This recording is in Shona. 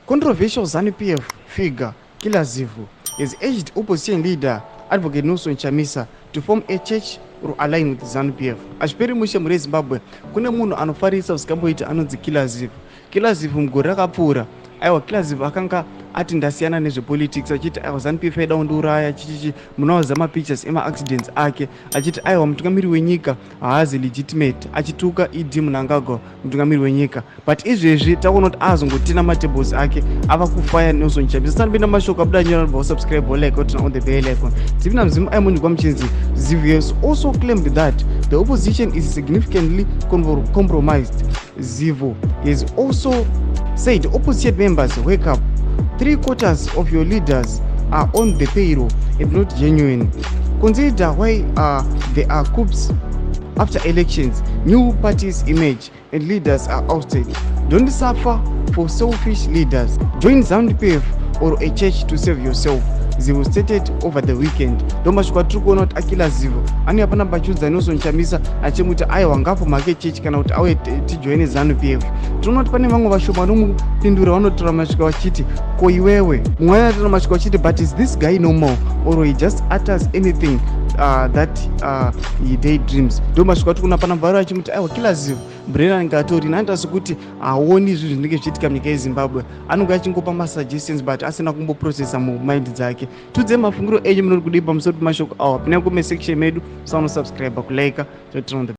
Controversial ZANU-PF figure Killer Zivhu has urged opposition leader Advocate Nelson Chamisa to form a church or align with ZANU-PF. Hazviperi mushe mhuri yeZimbabwe, kune munhu anofarisa zvisingamboiti anonzi Killer Zivhu. Killer Zivhu mugore rakapfuura, aiwa, Killer Zivhu akanga ati ndasiyana nezvepolitics, achiti aiwa, ZANU-PF yaida kundiuraya chichichi. Munovaziva mapictures emaaccidents ake, achiti aiwa, mutungamiri wenyika haazi legitimate, achituka ED Mnangagwa, mutungamiri wenyika. But izvezvi takuona kuti azongotina matables ake, ava kufaya Nelson Chamisa. Sanopinda mashoko abuda nyora, nobva usubscribe, wolike, oturn on the bell icon. Dzivina muzimu aimunyikwa muchinzi Zivhu has also claimed that the opposition is significantly compromised. Zivhu has also said, "Opposition members, wake up. Three quarters of your leaders are on the payroll and not genuine. Consider why there are coups after elections. New parties emerge and leaders are ousted. Don't suffer for selfish leaders. Join ZANU-PF or a church to save yourself," Zivhu stated over the weekend. Ndo masviko atiri kuona kuti aKiller Zivhu anouya panapa achiudza Nelson Chamisa, achimuti aiwa, ngaforme hake chechi kana kuti auye tijoine ZANU PF. Tinoona kuti pane vamwe vashoma vanomupindura, vanotora masviko vachiti, "Ko iwewe?" Mumwe anotora masviko vachiti, "But is this guy normal or he just utters anything that he daydreams?" Ndo masviko atiri kuona panapa vari vachimuti aiwa, Killer Zivhu brain anenge atori anoita sekuti haoni zvinhu zvinenge zvichiitika munyika yeZimbabwe. Anonge achingopa masuggestions but asina kumboprocessa mumind dzake. Tiudzei mafungiro enyu, munori kudii pamusoro pemashoko awa? Pinai comment section medu, saunosubscribe, kulike, toturn on the